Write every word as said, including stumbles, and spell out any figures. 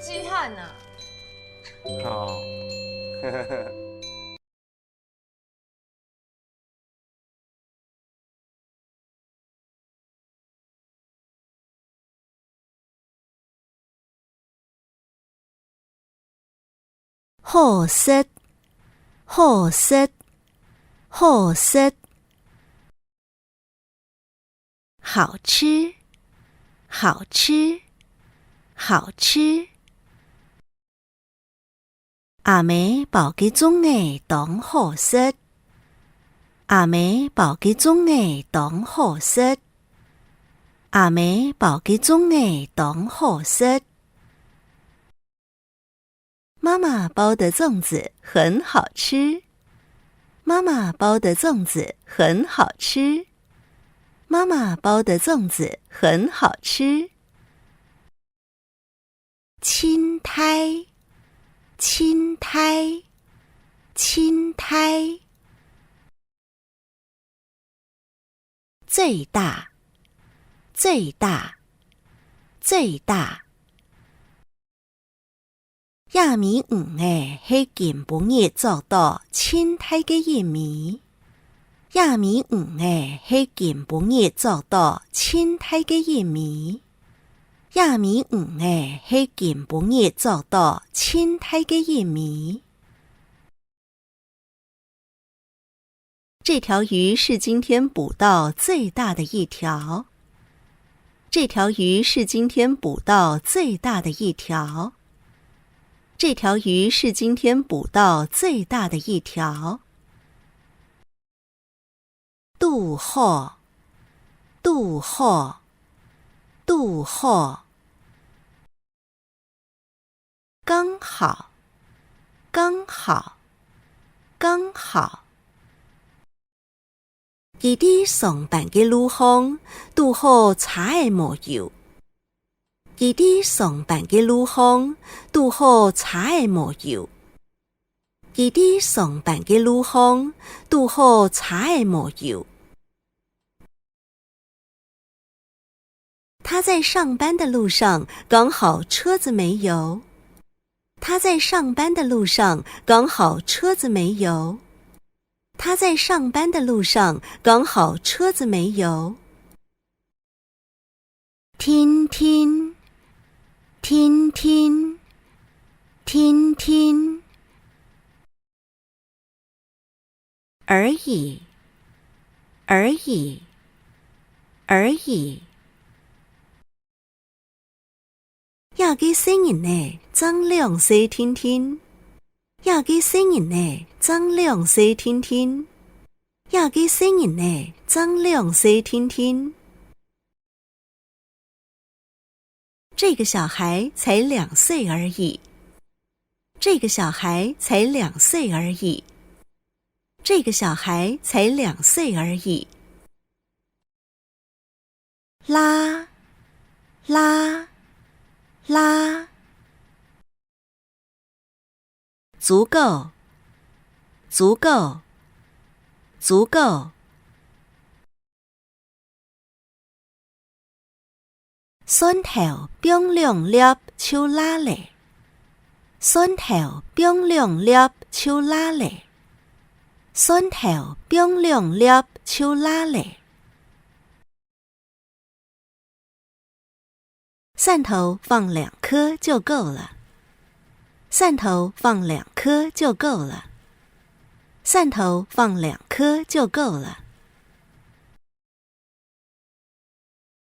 稀罕啊。哦。好食，好食，好食。好吃，好吃，好吃。 阿姆包个粽仔當好食。阿姆包个粽仔當好食。阿姆包个粽仔當好食。媽媽包的粽子很好吃。媽媽包的粽子很好吃。媽媽包的粽子很好吃。 盡大，盡大，盡大。最大，最大，最大。這尾魚仔係今晡日捉到盡大个一尾。這尾魚仔係今晡日捉到盡大个一尾。 這尾魚仔係今晡日捉到盡大个一尾。這條魚是今天捕到最大的一條。這條魚是今天捕到最大的一條。這條魚是今天捕到最大的一條。 堵好，堵好，堵好。剛好，剛好，剛好。佢在上班个路項，堵好車仔無油。 佢在上班个路項，堵好車仔無油。佢在上班个路項，堵好車仔無油。他在上班的路上剛好車子沒油。他在上班的路上剛好車子沒油。他在上班的路上剛好車子沒油。 定定，定定，定定。而已，而已，而已。 這个細人仔正兩歲定定。這个細人仔正兩歲定定。這个細人仔正兩歲定定。這個小孩才兩歲而已。這個小孩才兩歲而已。這個小孩才兩歲而已。 拉，拉，拉。足夠，足夠，足夠。蒜頭放兩粒就罅咧。蒜頭放兩粒就罅咧。蒜頭放兩粒就罅咧。 蒜頭放兩顆就夠了。蒜頭放兩顆就夠了。蒜頭放兩顆就夠了。